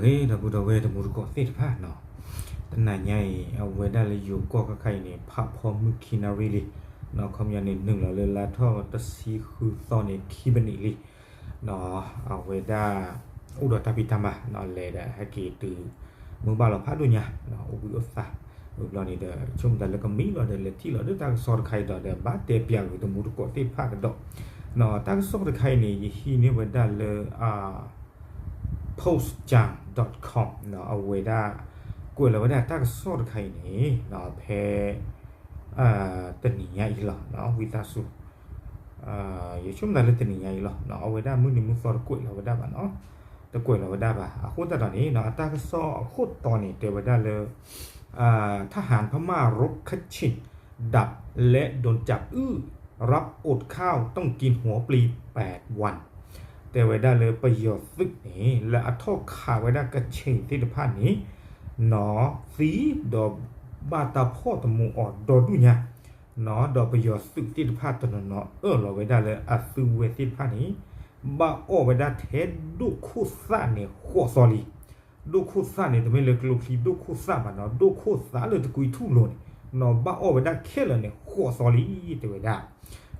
ဒီပုၢ်ဒီဝဲၢ်တံၤသကိးသ့ၣ်တဖၣ်နီၤ, တနံၤညါအံၤ အဝဲဒၣ်လၢယိၤကီၢ်ခါခါအံၤန့ၣ် ဖးဖီမုၢ်ခံနၣ်ရံၣ်လံ, ခီပညီန့ၣ် နုာ်လီၤလၢလါထီၣ်တဆံဃုသီန့ၣ် ခံပနံးလံ, အဝဲဒၣ် အိၣ်ဒီးတၢ်ဖံးတၢ်မၤ လဲၤဒီးဟဲက့ၤတုၤ မုၢ်ဘၣ်လီၤဖးဒိၣ်ညါ အိၣ်ဘှံးအိၣ်သါ, ဝံၤဘျီန့ၣ်ဒီး ဆိကမိၣ်သးလၢကမံလီၤဒီး လဲၤထံၣ်လီၤဒီးတၢ်ကစီၣ်တခါအံၤဒီး ဘၣ်တဲပၠးဂ့ၤတံၤသကိးသ့ၣ်တဖၣ်ကဒီး, တၢ်ကစီၣ်တခါအံၤန့ၣ် ယဟံးန့ၢ်ဝဲဒၣ်လၢ postjang dot com အဝဲဒၣ် ကွဲးလီၤဝဲဒၣ်တၢ်ကစီၣ်တခါအံၤန့ၣ် ဖဲ တနံၤညါအံၤလီၤ ဝံသးစူၤ ယဆိကမိၣ်သးလၢတနံၤညါအံၤလီၤ အဝဲဒၣ်မုၢ်နံၤမုၢ်သီတကွဲးလီၤဝဲဒၣ်ဘၣ်နီၤ, တကွဲးလီၤဝဲဒၣ်ဘၣ် အဃိသတးဒီးန့ၣ် အတၢ်ကစီၣ်အခိၣ်တီန့ၣ် တဲဝဲဒၣ်လၢ ทหารพม่ารบคเชง ดับและโดนจับ อึ้ง รับอดข้าวต้องกินหัวปลีแปดวัน တဲဝဲဒၣ်လၢပယီၤသုးန့ၣ် လၢအထီၣ်ခးဝဲဒၣ်ကခ့ၣ်သ့ၣ်တဖၣ်န့ၣ် နီၤ သံဒီးဘၣ်တၢ်ဖီၣ်တမူအီၤဒီဒူၣ်ညါ နီၤ ဒီးပယီၤသုးသ့ၣ်တဖၣ်တနီၤနီၤအၢၣ်လီၤဝဲဒၣ်လၢအသုးဝဲသ့ၣ်တဖၣ်န့ၣ် ဘၣ်အီၣ်ဝဲဒၣ်ထဲဒိၣ်ခိၣ်သၣ်န့ၣ် ဃိးသီလံ ဒိၣ်ခိၣ်သၣ်န့ၣ် တမ့ၢ်လၢကျိချံဒိၣ်ခိၣ်သၣ်ဘၣ်နီၤ ဒိၣ်ခိၣ်သၣ်လၢတကွံထူၣ်လိၤန့ၣ် နီၤ ဘၣ်အီၣ်ဝဲဒၣ်ခဲလၢာ်န့ၣ် ဃိးသီလံ တဲဝဲဒၣ်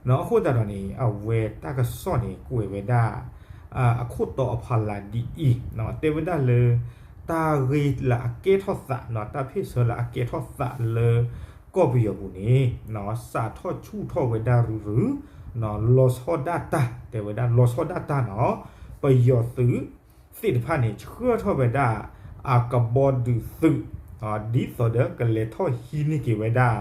နီၤ အဃိသတးဒီးန့ၣ် အဝဲတၢ်ကစီၣ်န့ၣ် ကွဲးဝဲဒၣ် အခိၣ်တီအဖီလာ်ဒ်အံၤ တဲဝဲဒၣ်လၢ တၢ်ဂ့ၢ်လၢအကဲထီၣ်သး နီၤ တၢ်ဖ့ၣ်ဆၢလၢအကဲထီၣ်သးလၢ ကီၢ်ပယီၤပူၤန့ၣ် နီၤ စးထီၣ်ဆူၣ်ထီၣ်ဝဲဒၣ်ရုရု နီၤ လီၤဆီဒၣ်တၢ် တဲဝဲဒၣ်လီၤဆီဒၣ်တၢ်နီၤ ပယီၤသုးသ့ၣ်တဖၣ်န့ၣ် ဆှၢထီၣ်ဝဲဒၣ် အကဘီဒုးသုး ဒ်သိးဒီးကလဲၤထီၣ်ဟံးန့ၢ်က့ၤဝဲဒၣ်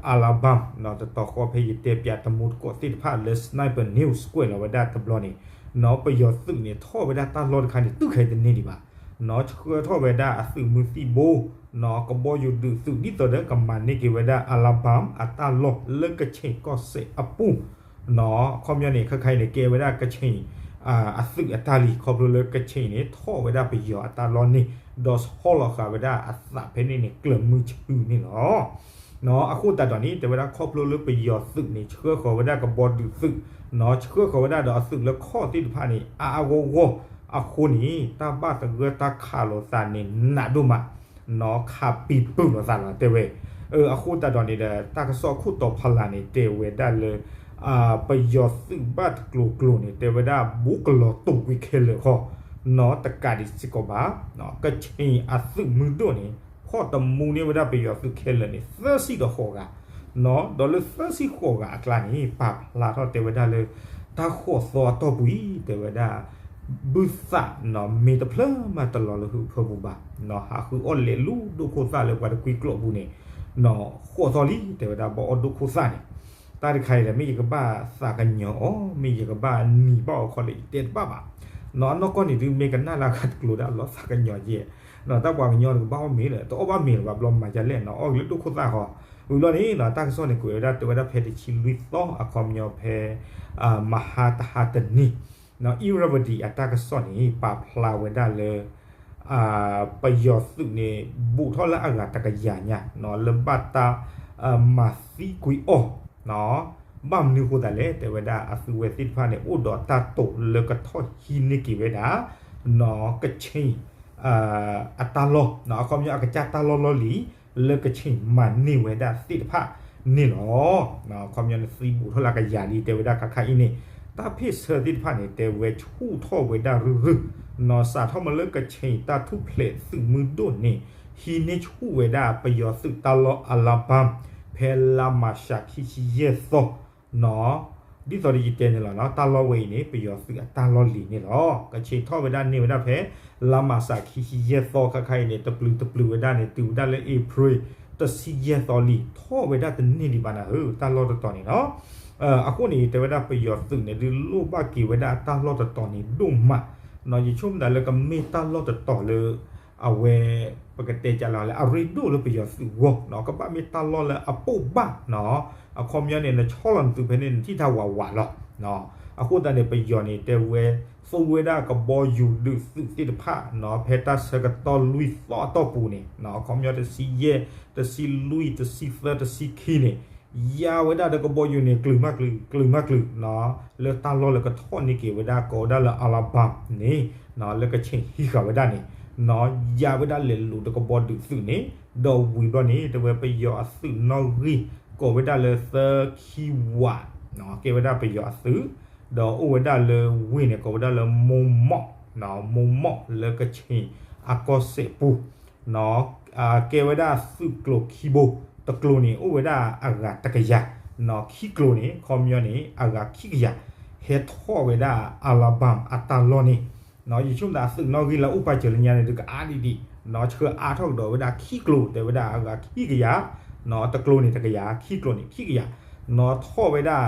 အလါဘၢမ် နီၤ တတီၤဃီဖဲယတဲပၠးတံၤသကိးသ့ၣ်တဖၣ်လၢ Sniper News ကွဲးလီၤဝဲဒၣ်တဘျီန့ၣ် နီၤ ပယီၤသုးန့ၣ် ထီၣ်ဝဲဒၣ်တၢ်လီၢ်တခါန့ၣ် တုၤခဲအံၤတန့ၢ်ဒံးဘၣ် နီၤ ဆှၢထီၣ်ဝဲဒၣ်အသုးမုၢ်သံၣ်ဘိ နီၤ ကဘီယူၤဒုးသုး ဒ်သိးဒီးကမၤန့ၢ်က့ၤဝဲဒၣ်အလါဘၢမ် အတၢ်လီၢ်လၢကခ့ၣ်ကီၢ်စဲၣ်အပူၤ နီၤ ခီပညီန့ၣ် ခဲခါအံၤန့ၣ် ကဲဝဲဒၣ်ကခ့ၣ် အသုးအတၢ်လံ ခီဖျိလၢကခ့ၣ်န့ၣ် ထီၣ်ဝဲဒၣ်ပယီၤအတၢ်လီၢ်န့ၣ် ဒီးဆီလီၤဃာ်ဝဲဒၣ်အသးဖဲန့ၣ်န့ၣ် ကျၢၤမုၢ်ဆူၣ်န့ၣ်လီၤ. နီၤ အဃိသတးဒီးန့ၣ် တဲဝဲဒၣ်ခီဖျိလၢပယီၤသုးန့ၣ် ဆှၢဃီၤဝဲဒၣ်ကဘီဒုးသုး နီၤ ဆှၢဃီၤဝဲဒၣ်ဒီးအသုးလၢခီၣ်သ့ၣ်တဖၣ်န့ၣ် အါအါဂီၢ်ဂီၢ်အဃိန့ၣ် တၢ်ဘၣ်သဂၢၢ်တၢ်ခးလိာ်သးန့ၣ် နးဒိၣ်မး နီၤ ခးပံၤပၢၢ်လိာ်သးလီၤ တဲဝဲ အဃိသတးဒီးန့ၣ်ဒီး တၢ်ကစီၣ်အခိၣ်တီဖီလာ်န့ၣ် တဲဝဲဒၣ်လၢ ပယီၤသုးဘၣ်တကျိၤကျိၤန့ၣ် တဲဝဲဒၣ်ဘူးကလီၤတူာ်ကွံာ်ခဲလၢာ်ဃီ နီၤ တကးဒံးစ့ၢ်ကီးဘၣ် ကခ့ၣ်အသုးမုၢ်ဒိၣ်န့ၣ် ဖီၣ်တမူန့ၢ်ဝဲဒၣ်ပယီၤသုးခဲလၢာ်န့ၣ် သၢဆံဒီးဃိးဂၤ နီၤ ဒီးလၢသၢဆံဃိးဂၤအကျါန့ၣ် ပာ်ဖျါထီၣ်တဲဝဲဒၣ်လၢ တၢ်ဃိးသီအတီၢ်ပူၤအံၤ တဲဝဲဒၣ် ဘုသးနီၤ မ့ၢ်တဖျၢၣ်မးတလီၤလၢဟုးဖၢပူၤဘၣ် နီၤ ဟးဃုအီၣ်လဲၤလူၤဒိၣ်ခိၣ်သၣ်လၢပှၤတကွံကျိာ်ပူၤန့ၣ် နီၤ ဃိးသီလံ တဲဝဲဒၣ်ဘၣ်အီၣ်ဒိၣ်ခိၣ်သၣ်န့ၣ် တၢ်တခါအံၤဒီး မ့ၢ်ယကဘၣ်သးကညီၤအီၤ မ့ၢ်ယကဘၣ်နံၤဘၣ်အီၤခီလဲၣ် ယတဲတဘၣ်ဘၣ် နီၤ အနီၢ်ကီၢ်န့ၣ်ဒုး မ့ၢ်ကနၣ်လၢအခါတကျိၤဒၣ်လီၤသးကညီၤယဲၢ် နီၤ တၢ်ပှၤကညီတကဘၣ်အီၣ်မ့ၤလၢၤ တအီၣ်ဘၣ်မ့ၤလၢၤဘၣ်ဘျီမၤယလဲၣ်နီၤ အီၣ်က့ၤလၢဒိၣ်ခိၣ်သၣ်ဃီ ဝံၤဘျီန့ၣ်နီၤ တၢ်ကစီၣ်န့ၣ် ကွဲးဝဲဒၣ်တဲဝဲဒၣ်ဖဲတဆံလွံၢ်သီ အခီပညီဖဲ မဟါတဟါတနံၤ နီၤ အံရဝတံၤအတၢ်ကစီၣ်န့ၣ် ပာ်ဖျါဝဲဒၣ်လၢ ပယီၤသုးန့ၣ် ဘူးထီၣ်လၢအဂၤတကယၤညါ နီၤ လၢဘၣ်တၢ် မၤသံကွံာ်အီၤ နီၤ ဘၣ်မနုၤအဃိသတးလဲၣ် တဲဝဲဒၣ်အသုးဝဲသ့ၣ်တဖၣ်န့ၣ် အိၣ်ဒီးတၢ်တိာ်လၢကထီၣ်ဟံးန့ၢ်က့ၤဝဲဒၣ် နီၤ ကခ့ၣ် အတၢ်လီၢ် နီၤ အခီပညီအကစၢ်တၢ်လီၢ်လီၢ်လံၤ လၢကခ့ၣ်မၤန့ၢ်ဝဲဒၣ်သ့ၣ်တဖၣ်န့ၣ်လီၤ. အခီပညီန့ၣ် သံဘူးထီၣ်လၢအကယၤလံ တဲဝဲဒၣ်ခါခါအံၤန့ၣ် တၢ်ဖ့ၣ်ဆၢသ့ၣ်တဖၣ်န့ၣ် တဲဝဲဆူၣ်ထီၣ်ဝဲဒၣ်ရုရု နီၤ စးထီၣ်မ့ၢ်လၢကခ့ၣ်တၢ်ထူၣ်ဖျဲးသုးမုၢ်ဒိၣ်န့ၣ် ဟံးန့ၢ်ဆူၣ်ဝဲဒၣ်ပယီၤသုးတၢ်လီၢ်အလါဘၢမ် ဖဲလါမၤရှးခံဆံယဲၢ်သီ နီၤ ဒ်သိးဒီးယတဲန့ၣ်လီၤနီၤ တၢ်လီၢ်ဝဲအံၤန့ၣ် ပယီၤသုးအတၢ်လီၢ်လံၤန့ၣ်လီၤ. ကခ့ၣ်ထီၣ်ဝဲဒၣ်န့ၢ်ဝဲဒၣ်ဖဲ လါမၤရှးခံဆံယဲၢ်သီခါခါအံၤန့ၣ် တပျုာ်တပျုာ်ဝဲဒၣ်န့ၣ် တုၤဝဲဒၣ်လၢ April တဆံယဲၢ်သီလံၤ ထီၣ်ဝဲဒၣ်တန့ၢ်ဒံးဘၣ်နၤဧၢ တၢ်လီၢ်တတီၤန့ၣ်နီၤ. အဃိန့ၣ် တဲဝဲဒၣ်ပယီၤသုးန့ၣ် ဒုးလိၣ်ဘၣ်က့ၤဝဲဒၣ်အတၢ်လီၢ်တတီၤန့ၣ်ဒိၣ်မး နီၤ ယဆိကမိၣ်သးလၢကမ့ၢ်တၢ်လီၢ်တတီၤလၢ အဝဲ ပကတဲကလီၤလၢအရ့ဒိၣ်လၢပယီၤသုးဂီၢ်နီၤ ကဘၣ်မ့ၢ်တၢ်လီၢ်လၢအပိာ်ဘၣ်နီၤ အခီပညီန့ၣ် နဆီလီၤနသုးဖဲန့ၣ် နထံၣ်တၢ်ဝးဝးလီၤ. အဃိသတးန့ၣ် ပယီၤန့ၣ် တဲဝဲ သူဝဲဒၣ်ကဘီယူၤဒုးသုးသ့ၣ်တဖၣ်နီၤ ဖဲတၢ်ဆၢကတီၢ်လွံၢ်သီအတီၢ်ပူၤန့ၣ် အခီပညီတဆံယဲၢ် တဆံလွံၢ် တဆံသၢ တဆံခံန့ၣ် ယါဝဲဒၣ်ဒီးကဘီယူၤန့ၣ် ကျုၤမးကျုၤ ကျုၤမးကျုၤနီၤ လၢတၢ်လီၢ်လၢကထီၣ်န့ၢ်က့ၤဝဲဒၣ်ကိးဝဲဒၣ်လၢ Alabama န့ၣ် လၢကခ့ၣ်ဟံးဃာ်ဝဲဒၣ်န့ၣ် နီၢ် ယၤဝဲဒၣ်လဲၤလိာ်တကဘီဒုးသုးန့ၣ်, ဒီးဝံၤဘျီန့ၣ် တဲဝဲပယီၤအသုးနီၣ်ဂံၢ် ကိးဝဲဒၣ်လၢသၢခံဝး, ကဲဝဲဒၣ်ပယီၤအသုး, ဒီးအိၣ်ဝဲဒၣ်လၢဝ့ၢ်န့ၣ် ကိးဝဲဒၣ်လၢမိၢ်မီၣ်, မိၢ်မီၣ်လၢကခ့ၣ်အကီၢ်စဲၣ်ပူၤ ကဲဝဲဒၣ်သုးကျိၤခံဘိ, တကျိၤန့ၣ် အိၣ်ဝဲဒၣ်အဂၤတကယၤ, ခံကျိၤန့ၣ် ခီပညီန့ၣ် အဂၤခံကယၤ, ဟဲထီၣ်ဝဲဒၣ် Alabama အတၢ်လီၢ်န့ၣ်, ယဆိကမိၣ်သးသုးနီၣ်ဂံၢ်လၢအိၣ်ပာ်စၢၤလၢညါန့ၣ် ဒုးကအါဒံးဒံး, ဆှၢအါထီၣ်ကဒီးဝဲဒၣ်ခံကျိၤ တဲဝဲဒၣ်အဂၤခံကယၤ, တကျိၤန့ၣ်တကယၤ, ခံကျိၤန့ၣ်ခံကယၤ, နီၢ်ထီၣ်ဝဲဒၣ်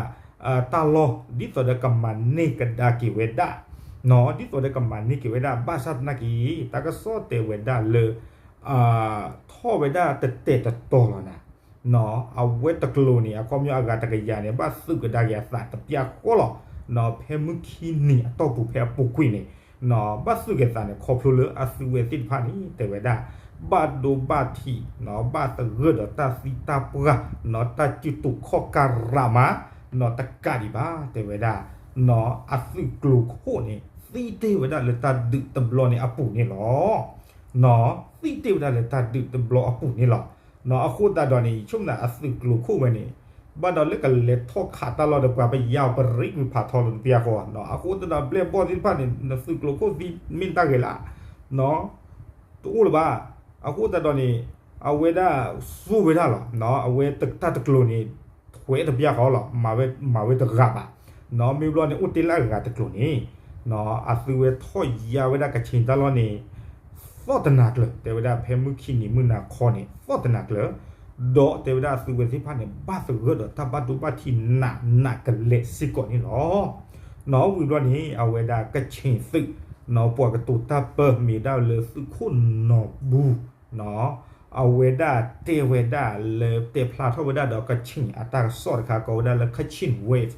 တၢ်လီၢ် ဒ်သိးဒီးကမၤန့ၢ်ကဒါက့ၤဝဲဒၣ်, နီၢ် ဒ်သိးဒီးကမၤန့ၢ်က့ၤဝဲဒၣ် ဘၣ်ဆၣ်သနာ်က့ တၢ်ကစီၣ်တဲဝဲဒၣ်လၢ ထီၣ်ဝဲဒၣ်တတဲာ်တတီၤလီၤနၤ, နီၢ် အဝဲတကျိၤန့ၣ် အခီပညီအဂၤတကယၤန့ၣ် ဘၣ်သုးကဒါက့ၤအသးတပျၢ်ဃီလီၤ, နီၢ် ဖဲမုၢ်ခံနံၤအတီၢ်ပူၤဖဲအပူၤကွံာ်န့ၣ်, နီၢ် ဘၣ်သုးက့ၤသးန့ၣ် ခီဖျိလၢအသုးဝဲသ့ၣ်တဖၣ်န့ၣ် တဲဝဲဒၣ် ဘၣ်ဒိဘၣ်ထံး, နီၢ် ဘၣ်သဂၢၢ်ဒီးတၢ်သံတၢ်ပှၢ်, နီၢ် တၢ်စုတူာ်ခီၣ်ကရၣ်မး, နီၢ် တကးဒံးဘၣ် တဲဝဲဒၣ်, နီၢ် အသုးကျိၤခိၣ်န့ၣ် သံတ့ၢ်ဝဲဒၣ်လၢတၢ်ဒုးတဘျီန့ၣ်အပူၤန့ၣ်လီၤ. နီၢ် သံတ့ၢ်ဝဲဒၣ်လၢတၢ်ဒုးတဘျီအပူၤန့ၣ်လီၤ. နီၢ် အဃိသတးဒီးန့ၣ် ယဆိကမိၣ်သးအသုးကျိၤခိၣ်ဝဲန့ၣ် ဘၣ်ဒီးလၢကလဲၤထီၣ်ခးတၢ်လီၢ်ဒီးပှၤပယါအီၤပရ့ကွံာ်ဖးထီလီၤတပျၢ်ဃီ, နီၢ် အဃိသတးဒီးဘျဲၣ်ဘီၣ်သ့ၣ်တဖၣ်န့ၣ် နသုးကျိၤခိၣ်သံမ့ၢ်တၢ်ဂဲၤလၢ်, နီၢ် တအိၣ်လၢၤဘၣ်. အဃိသတးဒီးန့ၣ် အဝဲဒၣ်စိာ်ဝဲဒၣ်လီၤ, နီၢ် အဝဲတၢ်တကျိၤန့ၣ် ထွဲတပျၢ်ဃီလီၤ, မၤဝဲတဂၤဘၣ်, နီၢ် မ့ၢ်ဘျီန့ၣ် အိၣ်တ့ၢ်လၢအဂၤတကျိၤန့ၣ်, နီၢ် အသုးဝဲထီၣ်ယါဝဲဒၣ်ကခ့ၣ်တၢ်လီၢ်န့ၣ် သီၣ်တနၤကျၢၤ, တဲဝဲဒၣ်ဖဲမုၢ်ခံနံၤမုၢ်နၤခီန့ၣ် သီၣ်တနၤကျၢၤ, ဒီးတဲဝဲဒၣ်အသုးဝဲသ့ၣ်တဖၣ်န့ၣ် ဘၣ်သဂၢၢ်ဒီးတၢ်ဘၣ်ဒိဘၣ်ထံးနးနးကလဲာ်စ့ၢ်ကီးန့ၣ်လီၤ. နီၢ် ဝံၤဘျီန့ၣ် အဝဲဒၣ်ကခ့ၣ်သုး, နီၢ် ပှၤကတိၤတၢ်ပၢမ့ၢ်ဒၣ်လၢသုးခိၣ်နီၢ်ဘူ, နီၢ် အဝဲဒၣ်တဲဝဲဒၣ်လၢတဲဖျါထီၣ်ဝဲဒၣ်ဒီးကခ့ၣ်အတၢ်ကစီၣ်တခါ ကိးဝဲဒၣ်လၢ Kachin Wave,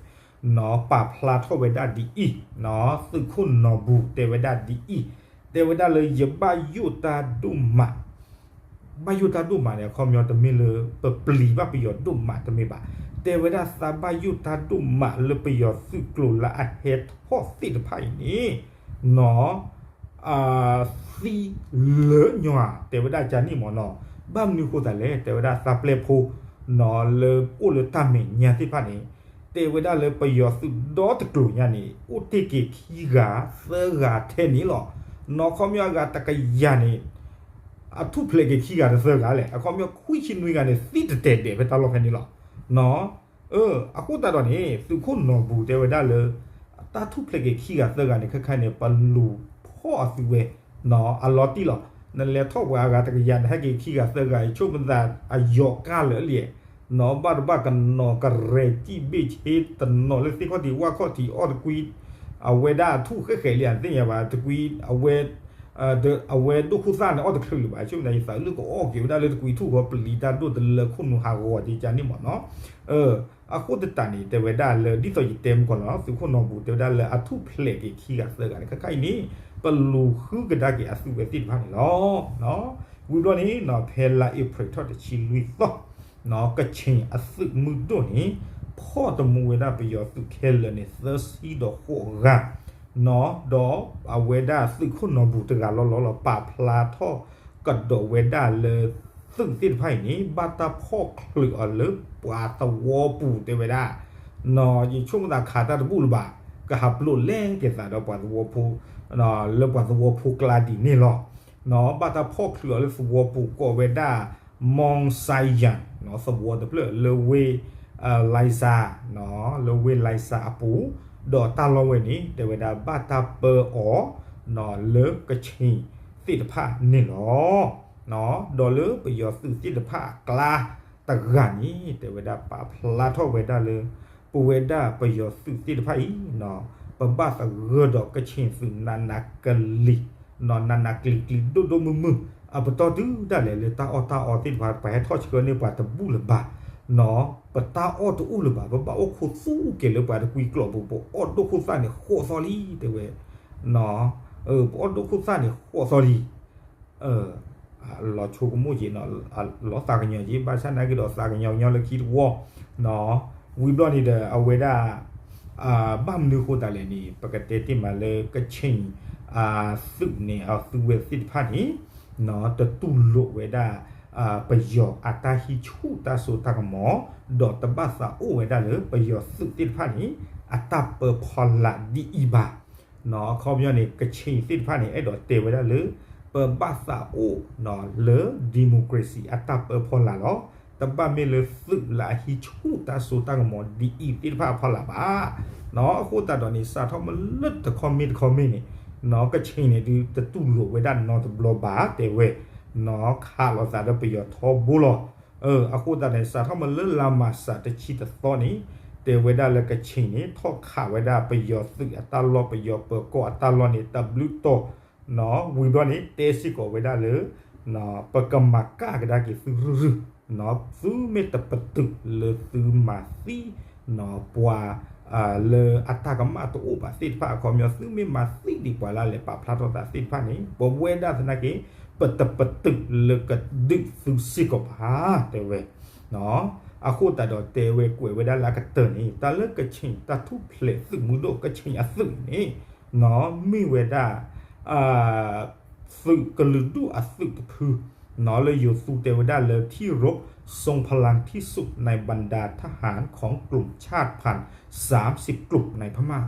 နီၢ် ပာ်ဖျါထီၣ်ဝဲဒၣ်ဒ်အံၤ, နီၢ် သုးခိၣ်နီၢ်ဘူတဲဝဲဒၣ်ဒ်အံၤ, တဲဝဲဒၣ်လၢယဘၣ်ယိၣ်တၢ်ဒိၣ်မး ဘၣ်ယိၣ်တၢ်ဒိၣ်မးန့ၣ် အခီပညီတမ့ၢ်လၢပပျံၤဘၣ်ပယီၤဒိၣ်မးတမ့ၢ်ဘၣ်, တဲဝဲဒၣ်သးဘၣ်ယိၣ်တၢ်ဒိၣ်မးလၢပယီၤသုးကျိၤလၢအဟဲထီၣ်သ့ၣ်တဖၣ်အံၤန့ၣ်, နီၢ် သံလၢညီဧါ တဲဝဲဒၣ်ကန့ၣ်မ့ၢ်နီၢ်, ဘၣ်မနုၤဃိသးလဲၣ် တဲဝဲဒၣ်သးပျဲၢ်ဖိ, နီၢ် လၢအိၣ်လၢတၢ်မဲာ်ညါသ့ၣ်တဖၣ်န့ၣ် တဲဝဲဒၣ်လၢပယီၤသုးဒီတကျိၤညါန့ၣ် အိၣ်တ့ၢ်က့ၤခံဂၤသၢဂၤထဲန့ၣ်လီၤ. နီၢ် အခီပညီအဂၤတကယၤန့ၣ် အထူၣ်ဖျဲးက့ၤခံဂၤတသၢဂၤလဲၣ်, အခီပညီခွံဆံနွံဂၤန့ၣ် သံတတဲာ်ဒဲးဖဲတၢ်လီၢ်ဖဲန့ၣ်လီၤ. နီၢ် အဃိသတးဒီးန့ၣ် သုးခိၣ်နီၢ်ဘူတဲဝဲဒၣ်လၢ တၢ်ထူၣ်ဖျဲးက့ၤခံဂၤသၢဂၤန့ၣ် ခဲခါန့ၣ် ပလူၤဖီၣ်အသုးဝဲ နီၢ် အလီၤတံၢ်လီၤ. နလဲၤထီၣ်ပှၤအဂၤတကယၤ နဟဲက့ၤခံဂၤသၢဂၤအံၤ ဆိကမိၣ်သးအယီၤကၢ်လၢာ်လံ, နီၢ် ဘၣ်တဘၣ်ကနီၤကရဲၤတံၢ်ဘ့ၣ်ဆ့ တနီၤလၢသ့ၣ်ခီၣ်ထံးဝၣ်ခီၣ်ထံးအီၣ်တကွံ, အဝဲဒၣ်အထူၣ်ဃဲၣ်ဃဲၣ်လံ အသ့ၣ်ညါဘၣ်တကွံ, အဝဲ အဝဲဒိၣ်ခိၣ်သၣ်န့ၣ် အီၣ်တချုးလၢၤဘၣ် ဆိကမိၣ်သး ယသးလၢကအီၣ်က့ၤဝဲဒၣ်လၢတကွံထူၣ်ဃီ ပလံၤတၢ်ဒိၣ်တလၢခိၣ်နူာ်ဟးဂီၤက့ၤကန့ၣ်မ့ၢ်နီၢ်. အဃိသတးန့ၣ် တဲဝဲဒၣ်လၢ ဒ်သိးယတဲမုၢ်ကီၢ်လီၤ သုးခိၣ်နီၢ်ဘူတဲဝဲဒၣ်လၢအထူၣ်ဖျဲးက့ၤခံဂၤသၢဂၤန့ၣ် ခဲခါအံၤန့ၣ် ပလူၤဃုကဒါက့ၤအသုးဝဲသ့ၣ်တဖၣ်န့ၣ်လီၤ. ဝံၤဘျီန့ၣ် ဖဲလါအ့ဖြ့ၣ်ထီၣ်တဆံလွံၢ်သီ ကခ့ၣ်အသုးမုၢ်ဒိၣ်န့ၣ် ဖီၣ်တမူဝဲဒၣ်ပယီၤသုးခဲလၢာ်န့ၣ် သၢဆံဒီးဃိးဂၤ, နီၢ် ဒီးအဝဲဒၣ်သုးခိၣ်နီၢ်ဘူတဂၤလီၤလီၤလီၤ ပာ်ဖျါထီၣ်ကဒီးဝဲဒၣ်လၢ သုးသ့ၣ်တဖၣ်အံၤန့ၣ် ဘၣ်တၢ်ဖီၣ်ချုးအီၤလၢပှၤသဝီပူၤတဲဝဲဒၣ်, နီၢ် ယဆိကမိၣ်သးခးတၢ်တဘူၣ်လၢၤဘၣ် ကဟးပျိးလဲၤက့ၤသးဒီးပှၤသဝီဖိ လၢပှၤသဝီဖိကျါဒ်န့ၣ်လီၤ. နီၢ် ဘၣ်တၢ်ဖီၣ်ချုးအီၤလၢသဝီပူၤကိးဝဲဒၣ် Mount Zion နီၢ် သဝီတဖျၢၣ်လၢဝ့ၢ် Lisa, နီၢ် လၢဝ့ၢ် Lisa အပူၤ, ဒီးတၢ်လီၢ်ဝဲန့ၣ် တဲဝဲဒၣ်ဘၣ်တၢ်ပၢအီၤ နီၢ် လၢကခ့ၣ်သ့ၣ်တဖၣ်န့ၣ်လီၤ. နီၢ် ဒီးလၢပယီၤသုးသ့ၣ်တဖၣ်အကျါတဂၤန့ၣ် တဲဝဲဒၣ်ပာ်ဖျါထီၣ်ဝဲဒၣ်လၢ ပဝဲဒၣ်ပယီၤသုးသ့ၣ်တဖၣ်အံၤ နီၢ် ပဘၣ်သဂၢၢ်ဒီးကခ့ၣ်သုးနးနးကလံၤ, နီၢ် နးနးကလံၤကလံၤဒိၣ်ဒိၣ်မုၢ်မုၢ်, အပတီၢ်တုၤဒၣ်လဲာ်လၢတၢ်အီၣ်တၢ်အီသ့ၣ်တဖၣ် ပှၤဟဲထီၣ်ဆှၢန့ၢ်ပှၤတဘူၣ်လၢၤဘၣ်, နီၢ် ပတၢ်အီၣ်တအိၣ်လၢၤဘၣ် ပဘၣ်အိၣ်ခိးသူၣ်က့ၤလၢပှၤတကွံကျိာ်ပူၤ ပအီၣ်ဒိၣ်ခိၣ်သၣ်န့ၣ်ဃိးသီလံ တဲဝဲ, နီၢ် ပအီၣ်ဒိၣ်ခိၣ်သၣ်န့ၣ်ဃိးသီလံ လီၤဆိကမိၣ်က့ၤ လီၤသးကညီၤက့ၤ ဘၣ်ဆၣ်နာ်က့ဒီး သးကညီၤကညီလၢခံတဝီ, နီၢ် ဝံၤဘျီန့ၣ်ဒီး အဝဲဒၣ် ဘၣ်မနုၤဃိသးလဲၣ်န့ၣ် ပကတဲတ့ၢ်မးလၢကခ့ၣ် အသုးန့ၣ် အသုးဝဲသ့ၣ်တဖၣ်န့ၣ် တတူၢ်လိာ်ဝဲဒၣ် ပယီၤအတၢ်ဟံးဆူၣ်တၢ်စိတၢ်ကမီၤ ဒီးတဘၣ်သးအိၣ်ဝဲဒၣ်လၢပယီၤသုးသ့ၣ်တဖၣ်န့ၣ် အတၢ်ပၢဖီလာ်ဒ်အံၤဘၣ်. အခီပညီန့ၣ် ကခ့ၣ်သ့ၣ်တဖၣ်န့ၣ် အဲၣ်ဒိးတဲဝဲဒၣ်လၢ ပဘၣ်သးအိၣ်လၢ democracy အတၢ်ပၢဖီလာ်လီၤ. တဘၣ်မ့ၢ်လၢသုးလၢအဟံးဆူၣ်တၢ်စိတၢ်ကမီၤဒ်အံၤသ့ၣ်တဖၣ်အဖီလာ်ဘၣ်. အဃိသတးဒီးန့ၣ် စးထီၣ်မ့ၢ်လၢတခီမ့ၢ်တခီမ့ၢ်န့ၣ် ကခ့ၣ်န့ၣ်ဒုးတတူၢ်လိာ်ဝဲဒၣ်နီတဘျီဘၣ် တဲဝဲ ခးလိာ်သးဒီးပယီၤထီဘိလီၤ. အဃိသတးန့ၣ် စးထီၣ်မ့ၢ်လၢလါမၢ်ၡးတဆံတသီန့ၣ် တဲဝဲဒၣ်လၢကခ့ၣ်န့ၣ် ထီၣ်ခးဝဲဒၣ်ပယီၤသုးအတၢ်လီၢ် ပယီၤပၢၤကီၢ်အတၢ်လီၢ်န့ၣ် တဘျုးတီၤ ဝံၤဘျီန့ၣ် တဲစ့ၢ်ကီးဝဲဒၣ်လၢ ပကမၤကၣ်ကဒါက့ၤသုရုၢ်ရုၢ်, သုမ့ၢ်တပတုာ်လၢသုမၤသံ ပှၤ လၢအတၢ်ကမၣ်တအိၣ်ဘၣ်သ့ၣ်တဖၣ် အခီပညီ သုမ့ၢ်မၤသံဒံးပှၤလၢအလဲၤပာ်ဖျါထီၣ်သးသ့ၣ်တဖၣ်န့ၣ် ပဝဲဒၣ်သနာ်က့ ပတပတုာ်လၢကဒုးသုစ့ၢ်ကီးဘၣ် တဲဝဲ. အဃိသတးဒီးတဲဝဲကွဲးဝဲဒၣ်လၢအကတၢၢ်န့ၣ် တၢ်လၢကခ့ၣ်တၢ်ထူၣ်ဖျဲးသုးမုၢ်ဒိၣ် ကခ့ၣ်အသုးန့ၣ် မ့ၢ်ဝဲဒၣ် သုးကလုာ်ဒူၣ်အသုးတဖု လၢယိၤသူတဲဝဲဒၣ်လၢ ထံရိး ทรงพลังที่สุดในบรรดาทหารของกลุ่มชาติพันธุ์สามสิบกลุ่มในพม่า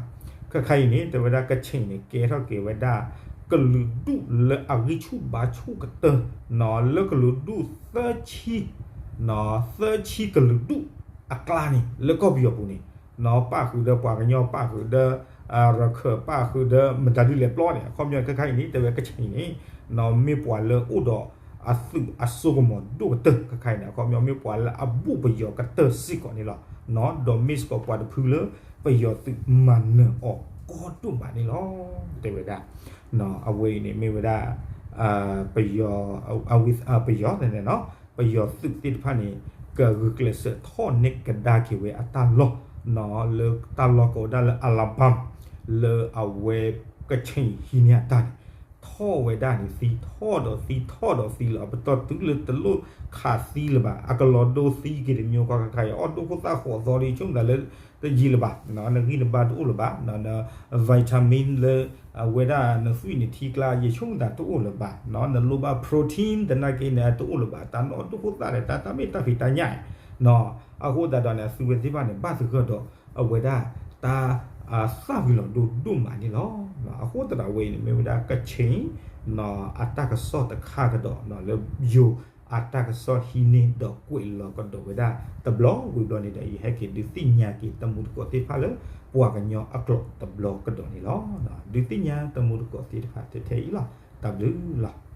ခဲခါအံၤန့ၣ် တဲဝဲဒၣ်ကခ့ၣ်န့ၣ် ကဲထီၣ်က့ၤဝဲဒၣ် ကလုာ်ဒူၣ်လၢအဂံၢ်ဆူၣ်ဘါဆူၣ်ကတၢၢ် လၢကလုာ်ဒူၣ်သၢဆံ သၢဆံကလုာ်ဒူၣ်အကျါန့ၣ် လၢကီၢ်ပယီၤပူၤန့ၣ် ပၣ်ဃုာ်ဒီးပှၤကညီ ပၣ်ဃုာ်ဒီး ရခၢၣ် ပၣ်ဃုာ်ဒီးမတၤဒုလဲၣ်ပျီန့ၣ် အခီပညီခဲခါအံၤန့ၣ် တဲဝဲကခ့ၣ်န့ၣ် မ့ၢ်ပှၤလၢအိၣ်ဒီးအသုးအစိကမီၤဒိၣ်ကတၢၢ်ခဲခါအံၤန့ၣ် အခီပညီမ့ၢ်ပှၤလၢအဘူၣ်ပယီၤကတၢၢ်စ့ၢ်ကီးန့ၣ်လီၤ. ဒီးမ့ၢ်စ့ၢ်ကီးပှၤတဖုလၢ ပယီၤသုးမၤနၢၤအီၤကီဒိၣ်မးန့ၣ်လီၤ တဲဝဲဒၣ်. အဝဲအံၤန့ၣ်မ့ၢ်ဝဲဒၣ် ပယီၤ ပယီၤန့ၣ် ပယီၤသုးသ့ၣ်တဖၣ်န့ၣ် ကဂုာ်ကျဲးစၢးထီၣ်န့ၢ်ကဒါက့ၤဝဲအတၢ်လီၢ် လၢတၢ်လီၢ်ကိးဝဲဒၣ်လၢ Alabam လၢအဝဲကခ့ၣ်ဟံးန့ၢ်အတၢ်န့ၣ် ထီၣ်ဝဲဒၣ်န့ၣ်သံ ထီၣ်ဒီးသံ ထီၣ်ဒီးသံလီၤ. ပတီၢ်တုၤလၢတလိၣ်ခးသံလၢၤဘၣ် အကလီၤဒိသံက့ၤတမံၤ ခါခါအံၤ အီၣ်ဒိၣ်ခိၣ်သၣ်ဃိးသီဒီး ဆိကမိၣ်သးလၢ တယံာ်လၢၤဘၣ် နဂံၢ်နဘါတအိၣ်လၢၤဘၣ် န vitamin လၢ အဝဲဒၣ်နသွံၣ်နထံကျါ ယဆိကမိၣ်သးတအိၣ်လၢၤဘၣ် နလိၣ်ဘၣ် protein သနာ်က့န့ၣ် တအိၣ်လၢၤဘၣ် တၢ်နအီၣ်ဒိၣ်ခိၣ်သၣ်ဒီး တၢ်တၢ်မ့ၢ်တၢ်ဖံးတၢ်ညၣ် အဃိသတးဒီးန့ၣ် အသုးဝဲသ့ၣ်တဖၣ်န့ၣ် ဘၣ်သဂၢၢ်ဒီး အဝဲဒၣ်တၢ် သၣ်ဝံၤလီၤဒိၣ်ဒိၣ်မးန့ၣ်လီၤ. အဃိသတးဒီးအဝဲအံၤန့ၣ် မ့ၢ်ဝဲဒၣ်ကခ့ၣ် အတၢ်ကစီၣ်တခါကဒီး လၢယိၤအတၢ်ကစီၣ်ဟံးန့ၢ်ဒီးကွဲးလီၤကဒီးဝဲဒၣ်တဘျီ ဝံၤဘျီန့ၣ်ဒီး ယဟဲက့ၤဒုးသ့ၣ်ညါက့ၤတမူတကိးသ့ၣ်တဖၣ်လၢ ပှၤကညီအကျိာ်တဘျီကဒီးန့ၣ်လီၤ. ဒုးသ့ၣ်ညါတမူတကိးသ့ၣ်တဖၣ်ထဲထဲအံၤလီၤ. တၢ်ဘျုးလီၤ.